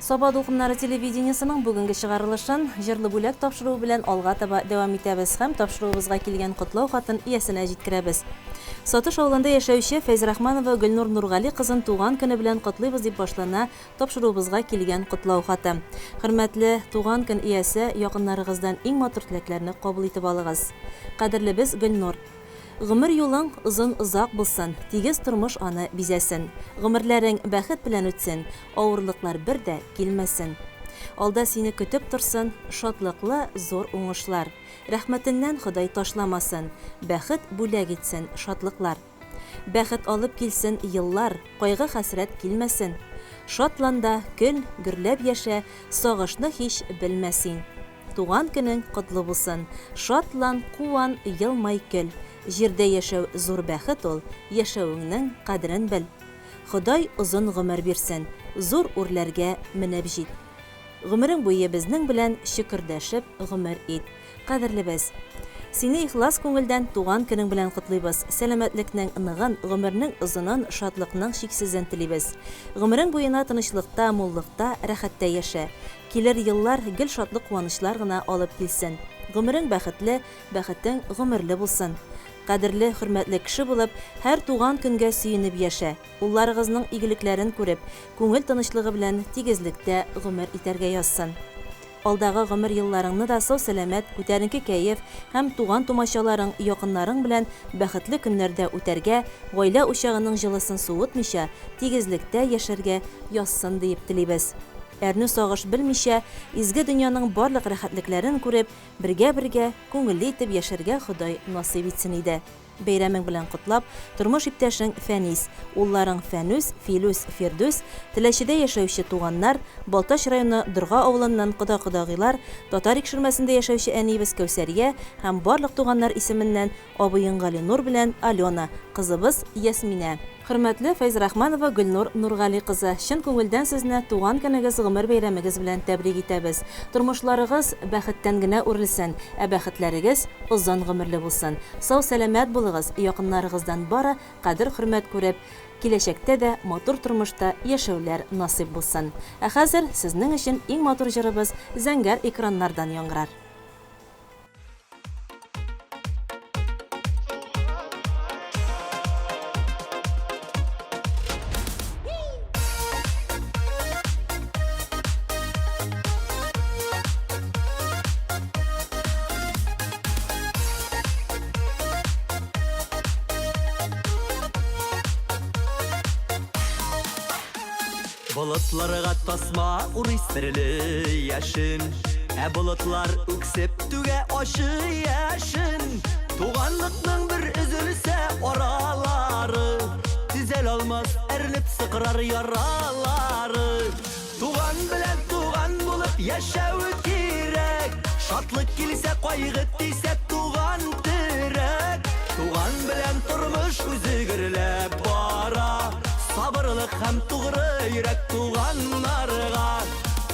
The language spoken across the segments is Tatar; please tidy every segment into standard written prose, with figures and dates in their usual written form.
Саба дулкыннары телевидениесының бүгенге чыгарылышын Җырлы бүләк тапшыруы белән алга таба дәвам итәбез һәм тапшыруыбызга килгән котлау хатын иясенә җиткерәбез. Сатыш авылында яшәүче Фәйзрахманова Гөлнур Нургали кызын туган көне белән котлыйбыз дип башлана тапшыруыбызга килгән котлау хаты. Хөрмәтле туган көн иясе, якыннарыгыздан иң матур теләкләрне кабул итеп алыгыз. Кадерлебез Гөлнур! Гомер юлың озын-озак булсын, тигез тормыш аны бизәсен. Гомерләрең бәхет белән үтсен, авырлыклар бер дә килмәсен. Алда сине көтеп торсын шатлыклы зур уңышлар. Рәхмәтеннән Ходай ташламасын, бәхет бүләк итсен шатлыклар. Бәхет алып килсен еллар, кайгы-хәсрәт килмәсен. Шатлан да, көл, гөрләп яшә, сагышны һич белмә син. Туган көнең котлы булсын! Шатлан, куан, елмай, көл! Җирдә яшәү зур бәхет ул, яшәвеңнең кадерен бел! Ходай озын гомер бирсен, зур үрләргә менеп җит! Гомерең буе безнең белән чөкердәшеп гомер ит! Кадерлебез! Сине ихлас күңелдән туган көнең белән котлыйбыз, сәламәтлекнең ныгын, гомернең озынын, шатлыкның чиксезен телибез. Гомерең буена тынычлыкта, муллыкта, рәхәттә яшә. Килер еллар гел шатлык-куанычлар гына алып килсен. Гомерең бәхетле, бәхетең гомерле булсын. Кадерле, хөрмәтле кеше булып, һәр туган көнгә сөенеп яшә. Улларыгызның игелекләрен күреп, күңел тынычлыгы белән тигезлектә гомер итәргә язсын. Алдагы гомер елларыңны да сау-сәламәт, күтәренке кәеф һәм туган-тумачаларың, якыннарың белән бәхетле көннәрдә үтәргә, гаилә учагының җылысын суытмыйча, тигезлектә яшәргә язсын диеп телибез. Әрнү-сагыш белмичә, изге дөньяның барлык рәхәтлекләрен күреп, бергә-бергә, күңелле итеп яшәргә Ходай насыйп итсен иде. Бәйрәмең белән котлап, тормыш иптәшең Фәнис, улларың Фәнүс, Филүс, Фирдүс, Теләчедә яшәүче туганнар, Балтач районы Дорга авылыннан кода-кодагыйлар, Татар Икшермәсендә яшәүче әниебез Кәүсәрия һәм барлык туганнар исеменнән Абыең Галинур белән Алена, кызыбыз Ясминә. Хөрмәтле Фәйзрахманова Гөлнур Нургали кызы, чын күңелдән сезне туган көнегез, гомер бәйрәмегез белән тәбрик итәбез. Тормышларыгыз бәхеттән генә үрелсен, ә бәхетләрегез озын гомерле булсын. Сау-сәламәт булыгыз, якыннарыгыздан бары кадер-хөрмәт күреп, киләчәктә дә матур тормышта яшәүләр насыйп булсын. Ә хәзер сезнең өчен иң матур җырыбыз зәңгәр экраннардан яңгырар. Болытларга тасма урый серле яшен, Ә болытлар үксеп түгә ачы яшен. Туганлыкның бер өзелсә аралары, Төзәл алмас әрнеп сыкрар яралары. Туган белән туган булып яшәү кирәк, Шатлык килсә, кайгы тисә, туган терәк. Туган белән тормыш үзе гөрләп бара, Сабырлык һәм тугры йөрәк туганнарга.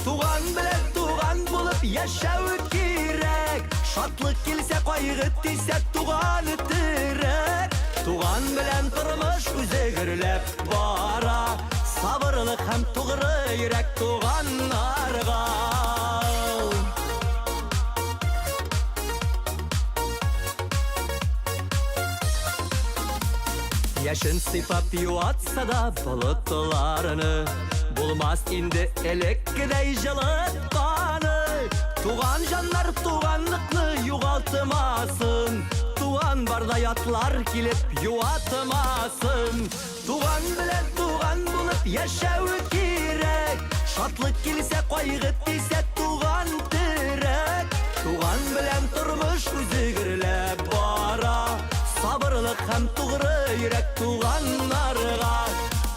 Туган белән туган булып яшәү кирәк. Шатлык килсә, кайгы тисә, туган терәк. Туган белән тормыш үзе гөрләп бара. Сабырлык һәм тугры йөрәк туганнарга. Яшен сыйпап юатса да болытларны, Булмас инде элеккедәй җылытканы. Туган җаннар туганлыкны югалтмасын, Туган барда ятлар килеп юатмасын. Туган белән туган булып яшәү кирәк, Шатлык килсә, кайгы тисә, туган терәк. Туган белән тормыш үзе гөрләп бара, Сабырлык һәм тугры йөрәк туганнарга.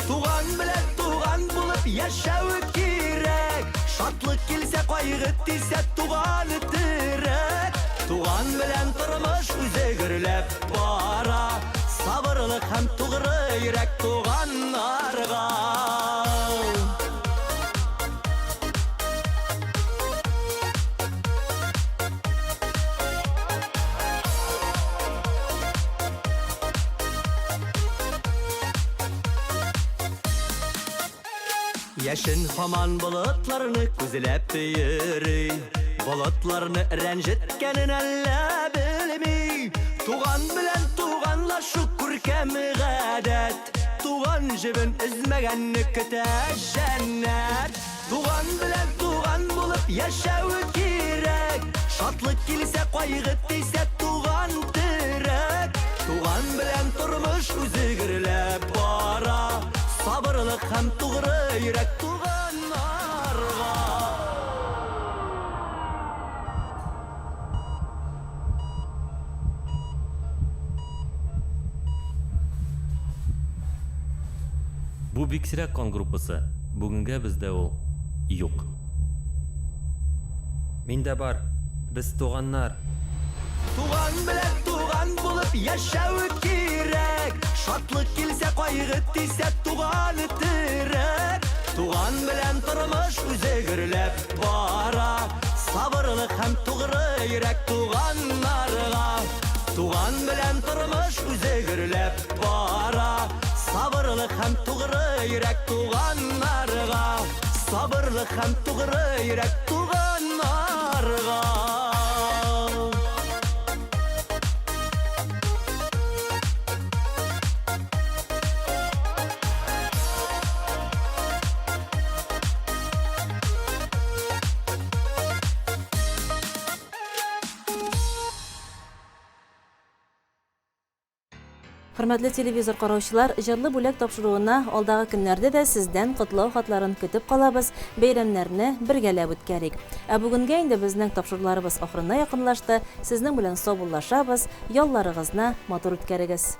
Туган белән туган булып яшәү кирәк, Шатлык килсә, кайгы тисә, туган терәк. Туган белән тормыш үзе гөрләп бара, Сабырлык һәм тугры йөрәк туганнарга. Яшен һаман болытларны күзләп йөри. Болытларны рәнҗеткәнен әллә белми. Туган белән туганлашу күркәм гадәт. Туган җебен өзмәгәнне көтә җәннәт. Туган белән туган булып яшәү кирәк. Шатлык килсә, кайгы тисә, туган терәк. Туган белән тормыш үзе гөрләп бара. Сабырлык һәм тугры йөрәк туганнарга. Бу бик сирәк кан группасы, бүгенгә бездә ул юк. Миндә бар. Без туганнар. Туган белән туган булып яшәү кирәк. Шатлык килсә, кайгы тисә, туган терәк. Туган белән тормыш үзе гөрләп бара. Сабырлык һәм тугры йөрәк туганнарга. Туган белән тормыш үзе гөрләп бара. Сабырлык һәм тугры йөрәк туганнарга. Сабырлык һәм тугры йөрәк туганнарга. Хөрмәтле телевизор караучылар, җырлы бүләк тапшыруына алдагы көннәрдә дә сездән котлау хатларын көтеп калабыз, бәйрәмнәрне бергәләп үткәрик. Ә бүгенгә инде безнең тапшыруларыбыз ахырына якынлашты, сезнең белән саубуллашабыз, ялларыгызны матур үткәрегез.